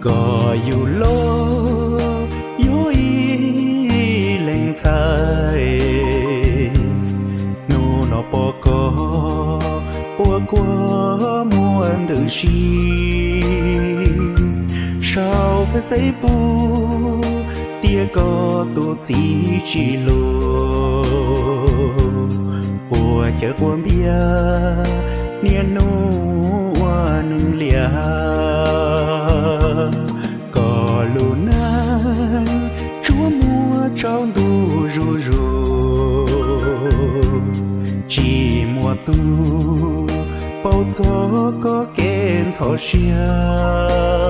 Koj yug los yog ib leeg ntxhais, hnub no pom koj ua kua muag ntws si. Saum Face pub tias koj tus txiv tsis hlub, puas cawv quas npias niaj hnub ua neeg liam. Koj lub neej tsuas muaj tsaus ntuj zuj zus, tsis muaj tus paub txog koj kev ntxhov siab.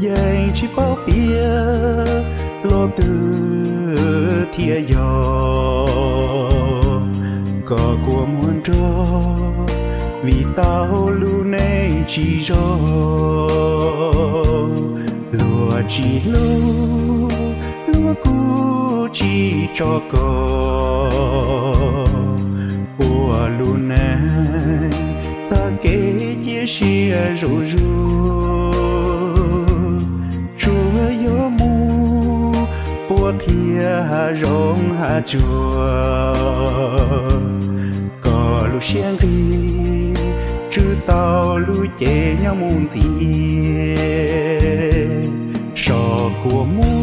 Yeej tsis paub piav los twg thiaj yog, koj kua muag nrog vim tau lub neej tsis zoo. Luag tsis hlub, luag kuj tsis tso koj, ua lub neej tag kev cia siab zuj zus. Tsuas yog mus puas qhia hav zoov hav tsuag, koj lub siab nqig tswj tau lub cev nyob mus ntxiv. Sov kua muag